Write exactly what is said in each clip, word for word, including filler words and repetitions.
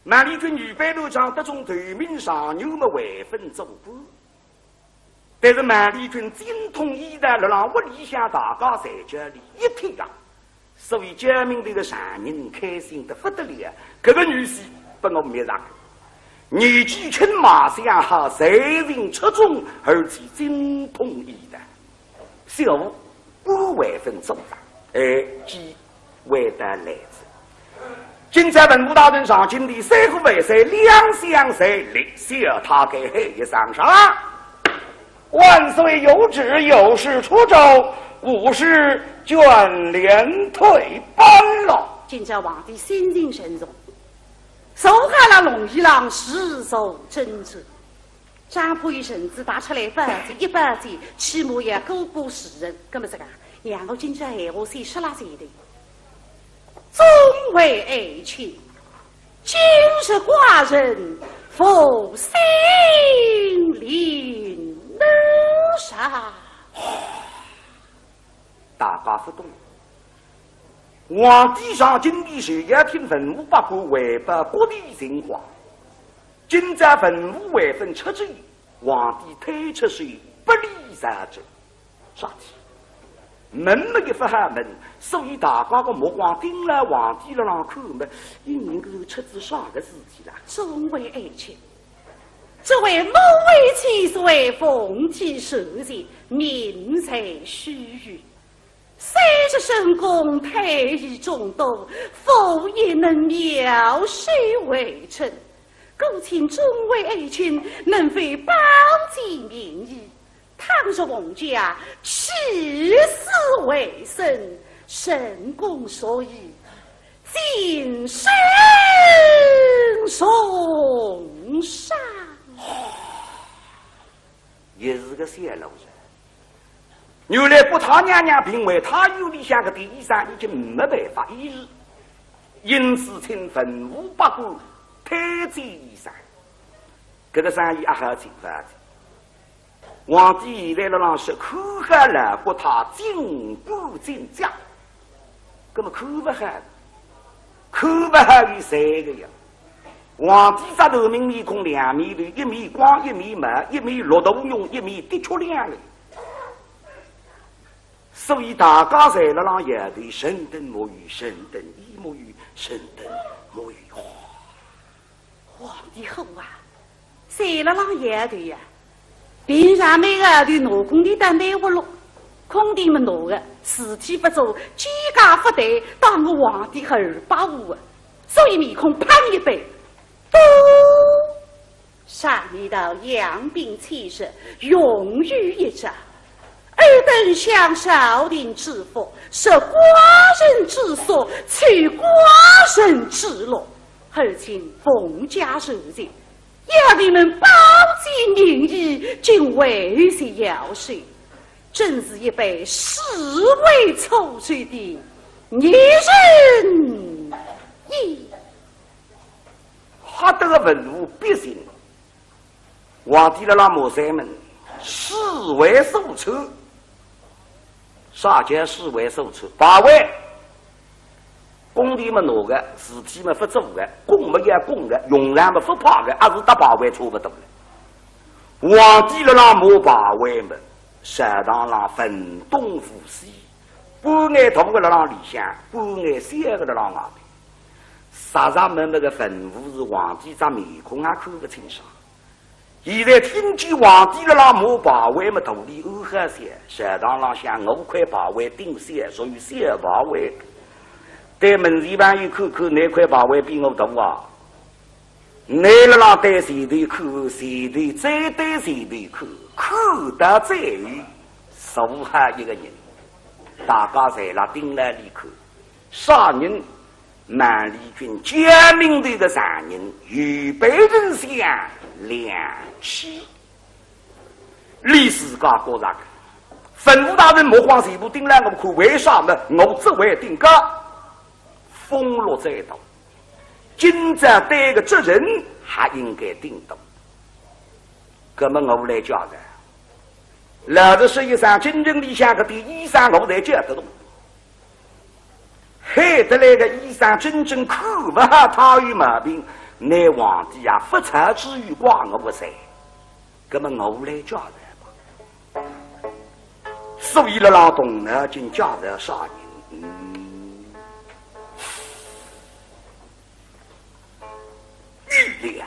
孟丽君女扮男装，得中头名状元么还朆做官。但是孟丽君精通医道，辣浪屋里向大家侪叫俚一帖啊。所以家门头个丈人开心得不得了，搿个女婿拨我觅着，年纪轻，卖相好，才情出众，而且精通医道。小官还朆做着，哎，机会到来哉。今朝文武大臣上金殿，三呼万岁，两相随立，小太监喊一声：“上！万岁有旨，有事出奏，无事卷帘退班了。”今朝皇帝心情沉重，坐好了龙椅浪，自作斟酌。 张婆姨身子踏出来，勿要紧，一勿要紧，起码也过过世人。葛么这个，让我今朝闲话先说了前头。众位爱卿，今日寡人负心临楼上。大家勿懂。皇帝上金殿是要听文武百官汇报各地情况。 今朝文武还朆出奏，皇帝推出奏，不理朝政。啥体？问么也勿好问，所以大家个目光盯牢皇帝辣浪看么，一人个出仔啥个事体啦？众位爱卿，这位母后千岁凤体受疾，命在须臾。 虽是深宫太医众多，无一能妙手回春。故请众位爱卿能否保举名医？倘若皇家起死回生，深宫所以晋升重赏。 也是个小老人。原来国太娘娘病危，太医院里向个第一医生已经没办法医治，因此请文武百官推荐医生。搿个生意阿好请勿好请？皇帝现在辣浪说，看好了国太，尽官尽责。 葛么看勿好，看勿好有三个呀。皇帝只头名面孔两面头，一面光，一面毛，一面绿豆蓊，一面的确良个。所以大家侪辣浪摇头，臣等莫忧，臣等亦莫忧，臣等莫忧。 皇帝火啊，侪辣浪摇头呀。平常每个号头拿工钿倒蛮活络，空钿么拿个，事体勿做，肩胛勿抬，当我皇帝二百五啊。所以面孔板一板，嘟，上面道养兵千日，用于一朝。 尔等享朝廷之福，受寡人之禄，取寡人之禄，而今凤驾受疾，要你们保举名医，竟未及要事，真是一辈尸位素餐的孽人也。吓得个文武百姓 皇帝辣辣骂山门，尸位素餐。啥叫尸位素餐？牌位，工钿么拿个，事体么勿做个，供么要供个，用场么勿派个，还是搭牌位差勿多了。皇帝辣辣骂牌位么，朝堂浪分东分西，半眼大个辣浪里向，半眼小个辣浪外头。啥啥么么个文武是皇帝只面孔也看勿清爽。 现在听见皇帝辣辣骂牌位么，肚里暗好笑，朝堂浪向我块牌位顶小，属于小牌位。对门前朋友看看，哪块牌位比我大啊？倷辣辣对前头看，前头再对前头看，看到最后，坐好一个人，大家侪辣盯牢俚看。 啥人？孟丽君，家门头个丈人，右边丞相梁启。俚自家觉着个，文武大臣目光全部盯牢我看，为啥么？我职位顶高，俸禄最大，今朝对个责任还应该顶大。葛么我来讲个，老实说一声，京城里向搿点医生我侪叫得动。 喊得来个医生真正看勿好太后毛病，乃皇帝啊，勿察之语怪我勿才，葛么我来交代吧。所以辣辣动脑筋交代啥人？嗯，预料。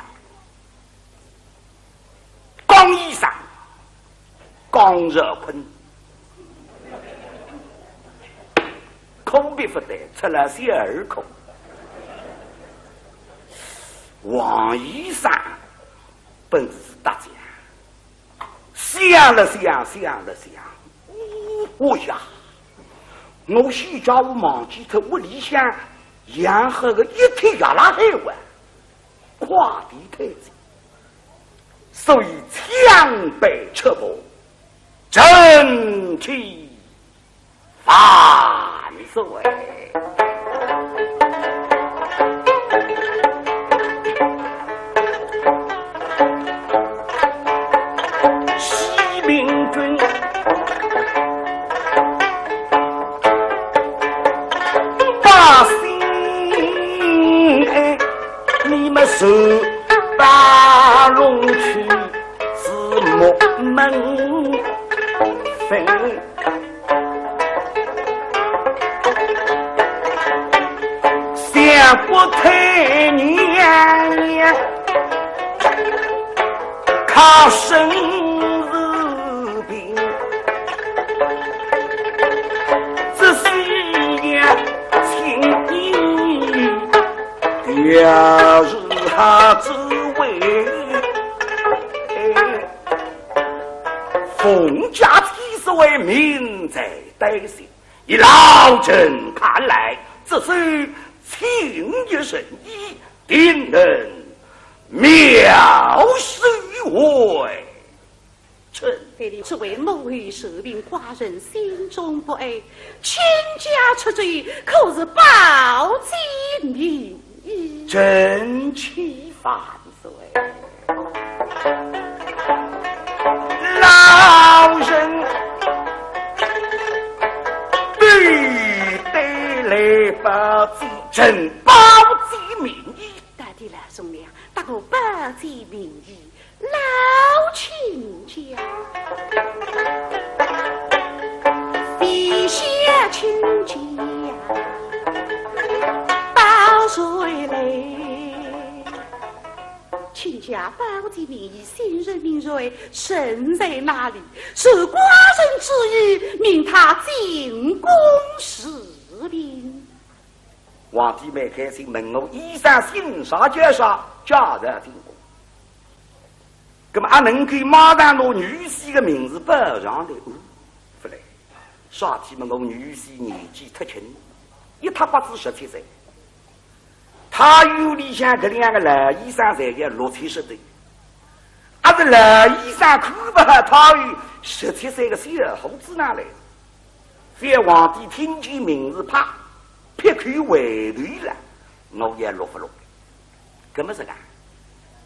江医生，江若坤，科别勿对，出了小儿科。王医生本事大家，想了想，想了想，哦呀，我现在我忘记脱屋里向养好个一匹野拉海哇。 快点退走，所以抢备出发，臣启万岁。启明君，把心哎， 你们是大龙去是木门分，想不太娘呀，靠身子病，这是呀，请你 也是他之为。凤驾千岁命在旦夕，以老臣看来，只需请一神医，定能妙手回 春。这里只为母后受病，寡人心中不安，卿家出奏，可是保举名医？臣启万岁。老臣必得来保举，臣保举名医。大胆的老忠良，大可保举名医。 老亲家，非小亲家，保谁来？亲家保举名医，姓甚名谁，身在哪里？受寡人之意，命他进宫治病。 皇帝蛮开心，问我医生姓啥叫啥，叫啥进宫。葛么阿能够马上拿女婿个名字报上来？哦，勿来。啥体么？我女婿年纪忒轻，一塌刮子十七岁。太医院里向搿两个老医生侪要六七十岁。 阿是老医生看勿好太医，十七岁个小伙子哪来？反而皇帝听见名字，啪，劈口回头了，我也落勿落。葛么是讲，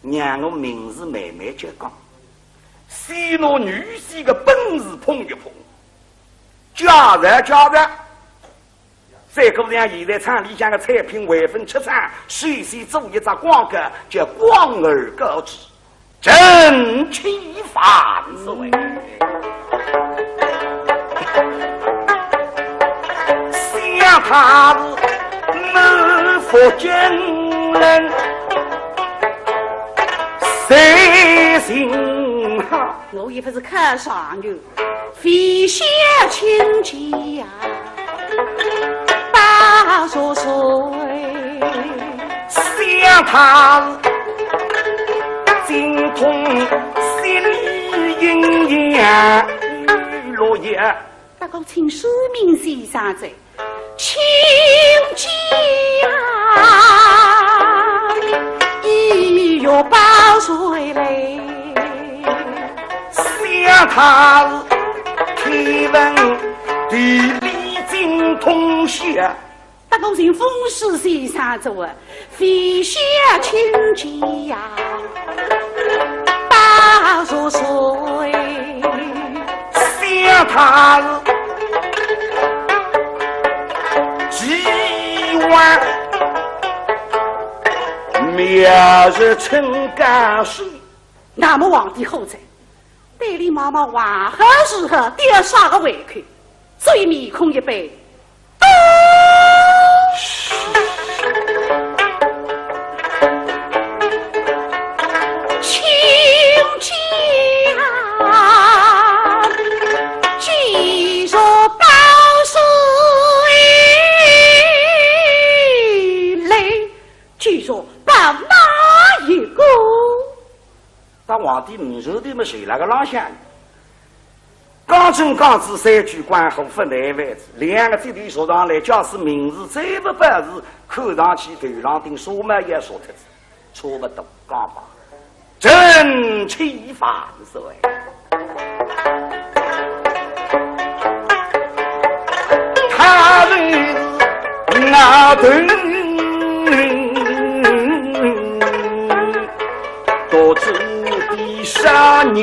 让我名字慢慢叫讲，先拿女婿个本事捧一捧，加热加热。 再过像现在厂里向个产品还朆出厂，首先做一只广告，叫广而告之。臣启万岁。想他是满腹经纶，谁信哈？我也不是看上去。 非小亲家呀，大若岁。想他精通心理阴阳与络也。大哥，请说明先生哉。 亲家，医药包谁来？想他是天文地理精通些。大哥，请风水先生哉啊，非小亲家呀，大若岁。想他是 几万明日请告书。那么皇帝好哉，对俚望望，还好如何，点啥个胃口，所以面孔一板，哦，卿家，既然保书来， 就说白马一个。搿皇帝呒啥个么，谁来个浪向？刚正刚直三句关乎分台位置，两个嘴里说上来，假使名字再勿报字，看上去头浪顶纱帽也说脱仔，差勿多讲吧。 臣启万岁。他是那头独子的杀人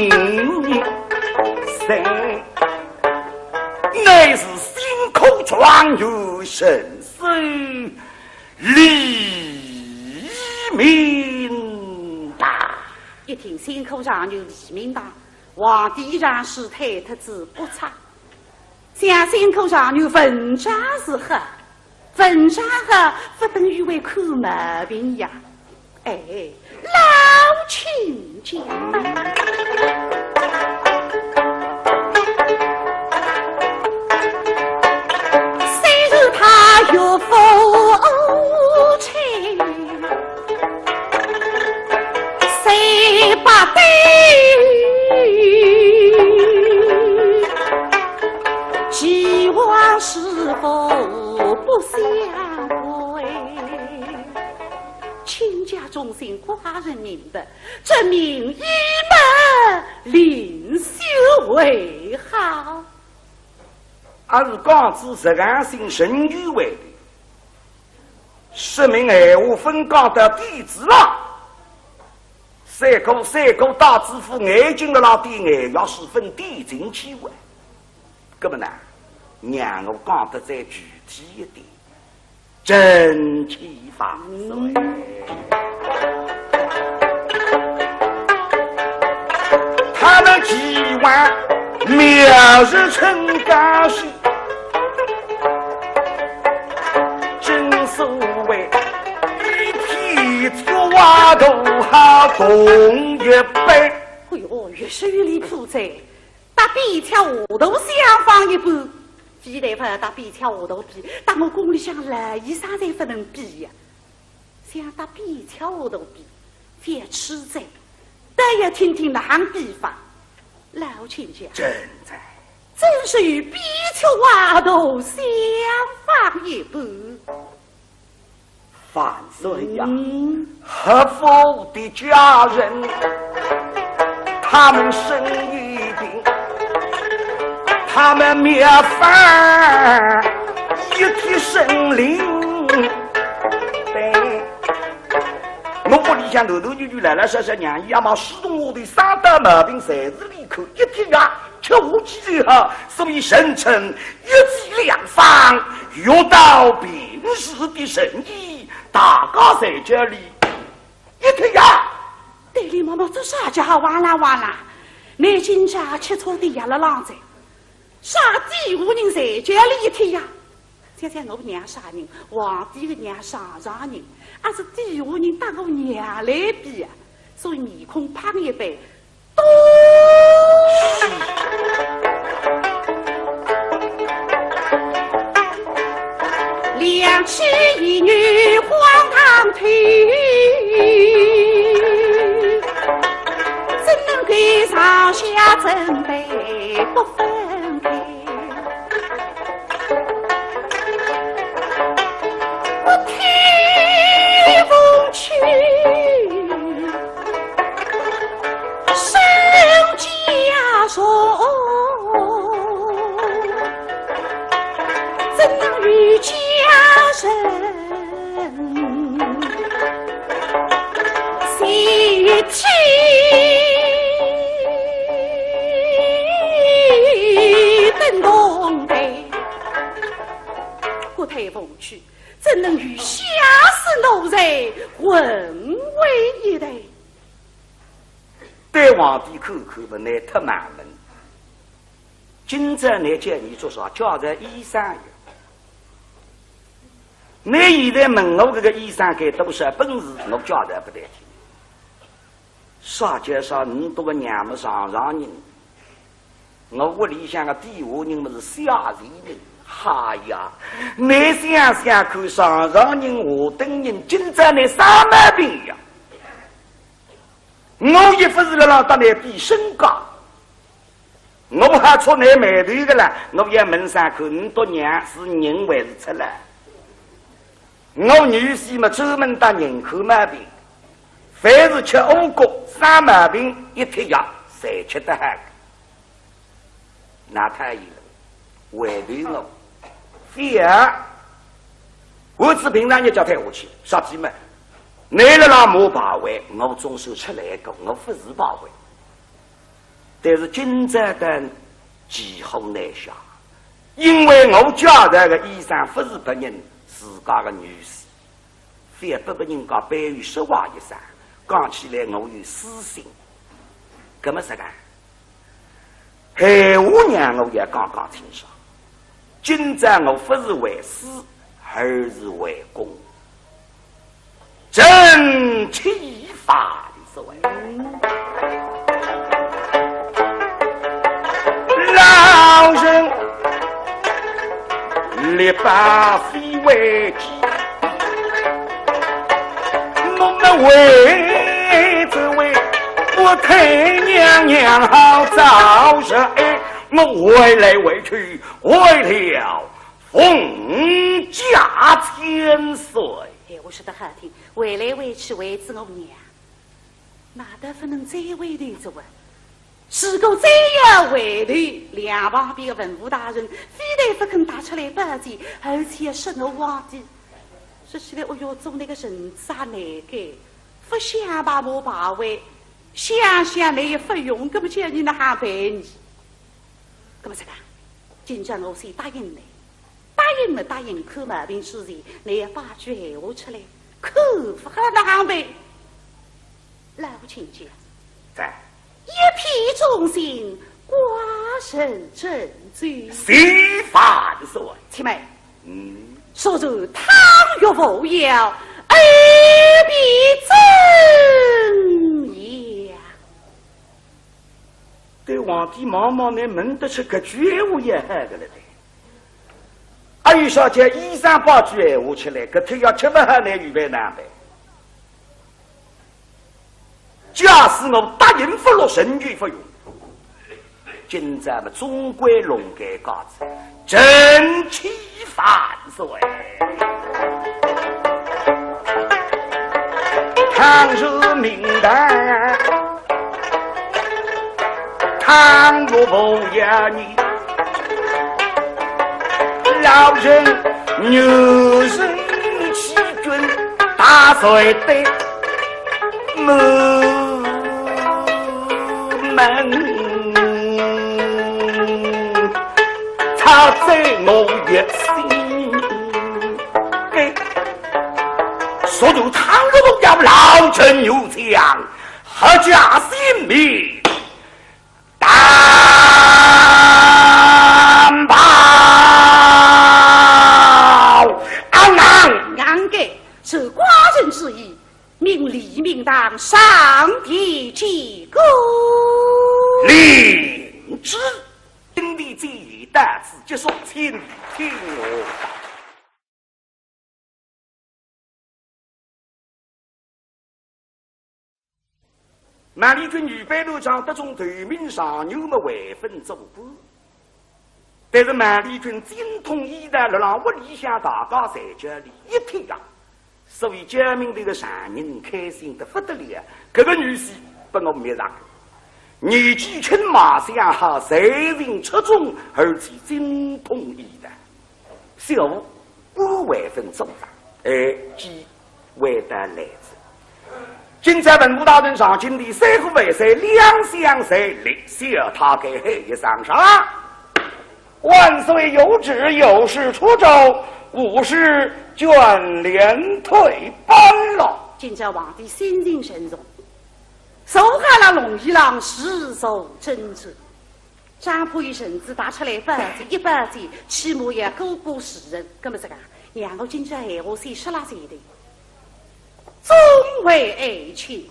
犯，乃是新科状元，人是 李明达。一听新科状元李明达，皇帝一场势推脱仔勿差。想新科状元文章是好，文章好勿等于会看毛病呀。哎，老亲家。 虽是他岳父亲，谁不对？既往是否不相归？亲家忠心寡人明白，这名医嘛，另修为好。 还是讲仔实梗性神语为的，说明闲话分讲到底子了。三哥，三哥，大知府眼睛了啦，对眼药水分点进去喂。那么呢，让我讲得再具体一点。 臣启万岁。他们既往明日请告书，正所谓一匹铁鞋都好动一般。哎哟，越说越离谱哉！ 搭扁鹊下头相放一般，非但勿搭扁鹊下头比，搭我宫里向老医生侪勿能比呀。想搭扁鹊下头比，覅痴哉，倒要听听哪哼比法。老亲家，正在。正是与扁鹊下头相放一般。 万岁呀，嗯。合府的家人，他们生一病，他们没法一体生灵。对，我屋里向头头扭扭，老老少少，娘姨阿妈，始终我的三大毛病，侪是里口一体呀。 吃下去最好，所以人称一剂良方，药到病除的神医，大家侪叫俚一帖呀。对俚望望，做啥介哇啦哇啦？倷今朝吃错的药了浪哉，啥底下人侪叫俚一帖呀？ 想想我娘啥人，皇帝个娘上上人，还是底下人搭我娘来比啊？所以面孔板一板，嘟！两气一女荒唐腿，怎能够上下正对不分开？ 我听风去，身家重，怎能与家人 谁替等同的？国太凤去，怎能与下士奴才混为一谈？对皇帝看看吧，倷忒蛮门。今朝倷叫伲做啥？叫倷医生呀。倷现在问我搿个医生该多少本事，我叫倷勿得听。 啥叫啥，倷笃个娘么上上人，我屋里向个底下人么是下贱人。哎呀，倷想想看，上上人下等人，今朝倷啥毛病呀？我又勿是辣辣搭倷比身价，我还触倷霉头个啦，我要问声看，倷笃娘是人还是畜生？ 我女婿么专门搭人看毛病，凡是吃五谷生毛病一帖药，侪吃得好个。那他一了，回头我，非啊，我只平常日脚退下去，啥体么？倷辣辣骂败坏，我总算出来个，我勿是败坏。但是今朝的骑虎难下，因为我叫倷个医生勿是别人，自家个女婿。 非要拨拨人家背后说话一声，讲起来我有私心。搿么实梗，闲话让我也讲讲清爽。今朝我勿是为私，而是为公。臣启万岁。老臣 力拔非为己，我们为只为我太娘娘好早日哎，我为来为去为了封驾千岁。哎，我说得好听，为来为去为仔我娘。 那倒勿能再回头哉哇。如果再要回头，两旁边个文武大臣非但勿肯搭出来巴结，而且说我皇帝。说起来，哦哟，做倷个人渣难改，勿想办法罢了，想想倷也勿用，搿么叫倷哪哼办呢？搿么实梗，今朝我先答应倷，答应么答应，看毛病之前，倷要拨句闲话出来，看勿好哪哼办？ 老亲家，在。一片忠心，寡人成就。谢万岁。且慢。嗯。说着倘若无效，尔便怎样？对皇帝望望，倷问得出搿句闲话也好个了啘。阿有啥叫医生拨句闲话出来，搿帖药吃勿好，倷预备哪办？ 假使我答应勿落，仍旧勿用。今朝么总归弄该架子，臣启万岁。倘若明旦，倘若无效呢，老臣女人欺君大罪的 满门操罪我一心。哎，说着倘若要老臣有将，阖家性命担保。啊，俺俺个是寡人之意， 命李明堂上殿见过。领旨。今日之宴到此结束，请你听我道。孟丽君女扮男装，得中头名状元么位分做官。 但是孟丽君精通医道，辣辣屋里向大家侪叫俚一帖药，所以家门头个丈人开心得勿得了。搿个女婿拨我觅着个，年纪轻，卖相好，才情出众，而且精通医道。小官位分做官，哎，既 为得来哉。今朝文武大臣上金殿，三呼万岁，两相随立，小太监喊一声啥？万岁有旨，有事出奏。不是卷帘退班了。今朝皇帝心情沉重，坐下了龙椅浪，如坐针毡。张宝玉身子踏出来，不要紧，一不要紧，起码也过过世人。那么这个，让我今朝闲话先说了才对。众位爱卿，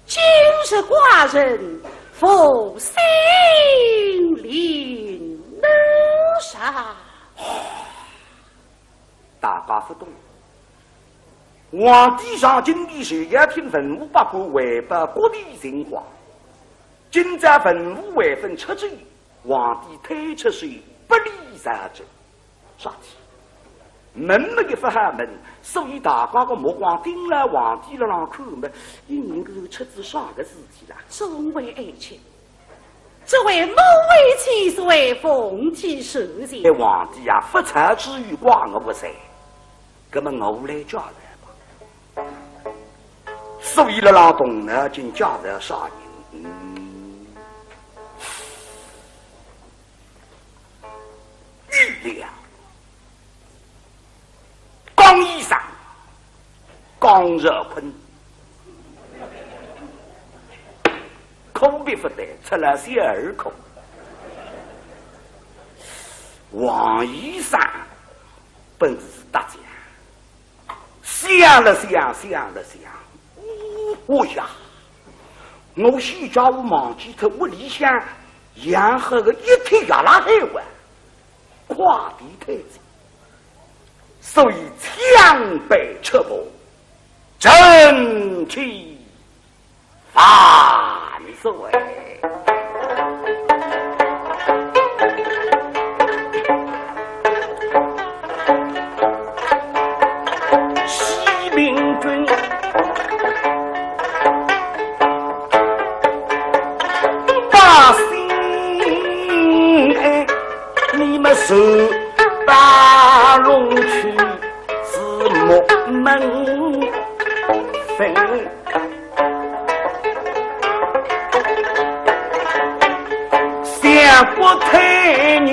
今日寡人负心临楼上。 大家勿懂。皇帝上金殿是要听文武百官汇报各地情况。今朝文武未分出奏，皇帝推出是不理朝政。啥体？问么一勿好问，所以大家个目光盯牢皇帝勒浪看么，一人个出仔啥个事体啦？众位爱卿， 这位母后千岁凤体受惊。哎，皇帝啊，勿测之余怪我勿才，葛么我来解释吧。所以勒浪动脑筋解释啥人？嗯，预料。 江医生，江若坤，科别勿对，出了小儿科。王医生本事大家，想了想，想了想，哦呀，我小家伙忘记脱屋里向养好个一匹野拉海哇。 快点退走，所以抢备出步，呈启万岁。启禀君， 百姓哎，你们受大龙去是莫门分。想不太年，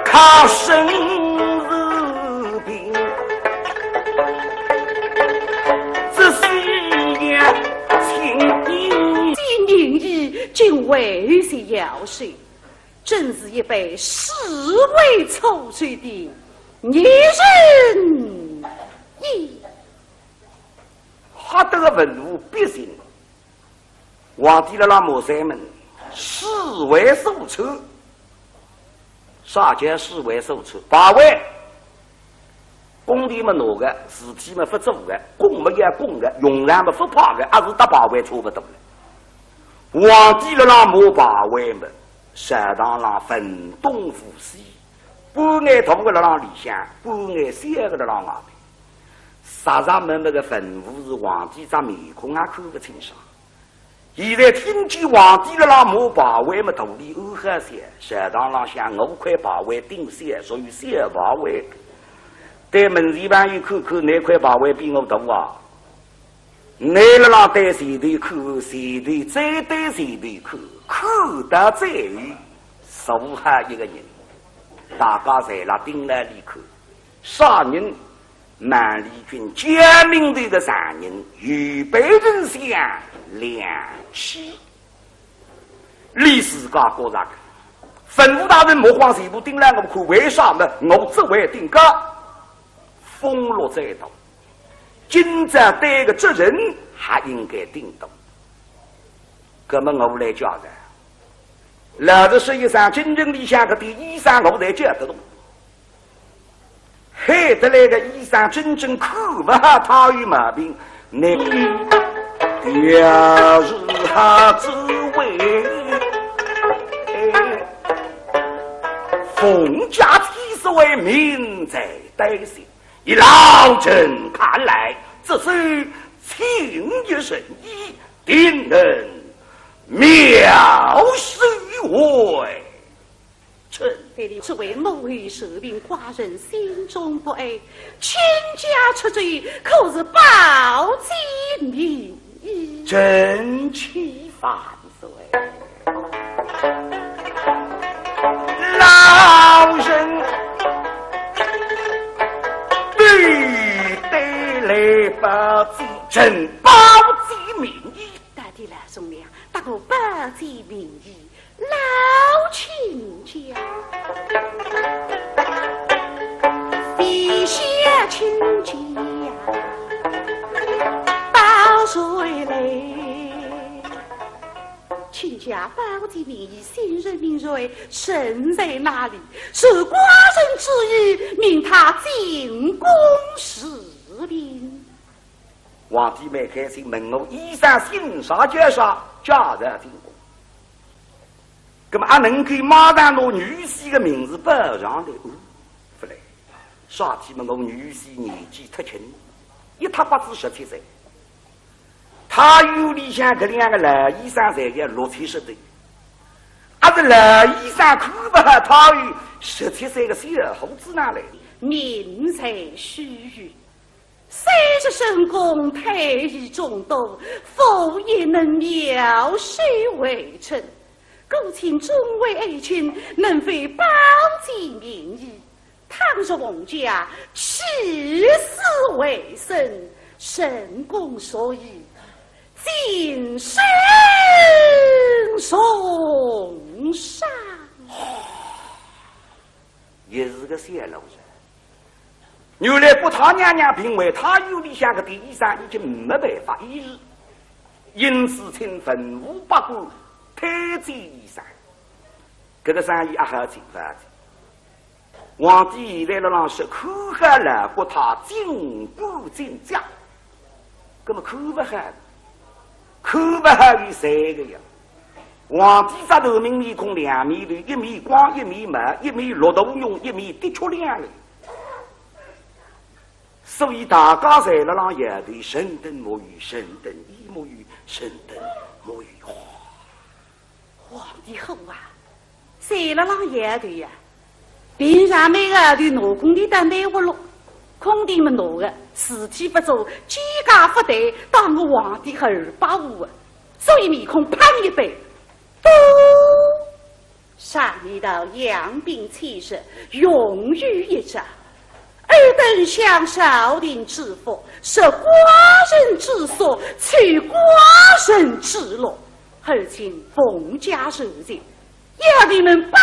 靠身 这是一件情义。既名医，竟为是要事，真是一辈尸位素餐的孽人也。吓得个文武百姓 皇帝辣辣骂山门，尸位素餐。啥叫尸位素餐？牌位，工钿么拿个，事体么勿做个，供么要供个，用场么勿派个，还是搭牌位差勿多了。皇帝辣辣骂牌位么，朝堂浪分东扶西，半眼大个辣辣里向，半眼小个辣辣外面。煞煞末末个文武是皇帝只面孔也看勿清爽。 现在听见皇帝辣辣骂牌位么，肚里暗好笑，朝堂浪向我块牌位顶小，属于小牌位。对门前朋友看看，倷块牌位比我大啊！倷辣辣对前头看，前头再对前头看，看到最后，剩下一个人，大家侪辣盯牢俚看。 啥人？孟丽君，焦名头个丈人，右边丞相梁启。俚自家觉着，文武大臣目光全部盯牢我看，为啥呢？我职位顶高，俸禄最大，今朝对个责任还应该顶大。葛么我来解释，老实说一声，京城里向搿点医生我侪叫得动。 喊得来个医生真正看勿好他有毛病，倷调治好滋味。凤驾千岁命在旦夕，以老臣看来，只需请一神医，定能妙手回 春。对了，这位母后受病，寡人心中不安，卿家出奏，可是保举名医？臣启万岁。老承包姐名义。大胆老忠良，搭我包姐名义，老亲家，地下亲家，包谁来？亲家包姐名义，姓甚名谁，身在哪里？受寡人之意，命他进宫侍病。 皇帝蛮开心，问我医生姓啥叫啥，叫啥进宫。那么阿能够马上拿女婿的名字报上来？哦，不来。啥体么？我女婿年纪忒轻，一塌刮子十七岁。太医院里向搿两个老医生侪要六七十岁，阿是老医生看勿好太医院十七岁的小伙子哪来？命在须臾。 虽是深宫太医众多，无一能妙手回春。故请众位爱卿，能否保举名医？倘若皇家起死回生，深宫所以晋升重赏。 也是个小老人。原来国太娘娘病危，太医院里向个第一生已经没办法医治，因此请文武百官推荐医生。搿个生意阿好请勿好请？皇帝现在辣浪说，看好了国太，进官进爵。 那么看勿好，看勿好有三个呀。皇帝只头名面孔两面头，一面光一面毛，一面绿豆蓊，一面的确两个。所以大家侪辣浪摇头，臣等没有，臣等亦没有，臣等没有。 皇帝火啊，侪辣浪摇头呀。平常每个号头拿工钿倒蛮活络，工钿么拿个，事体勿做，居家勿得，当我皇帝二百五啊。所以面孔板一板，嘟，常言道养兵千日，用于一朝。 尔等享朝廷之福，受寡人之禄，取寡人之禄，而今皇家受罪，要你们保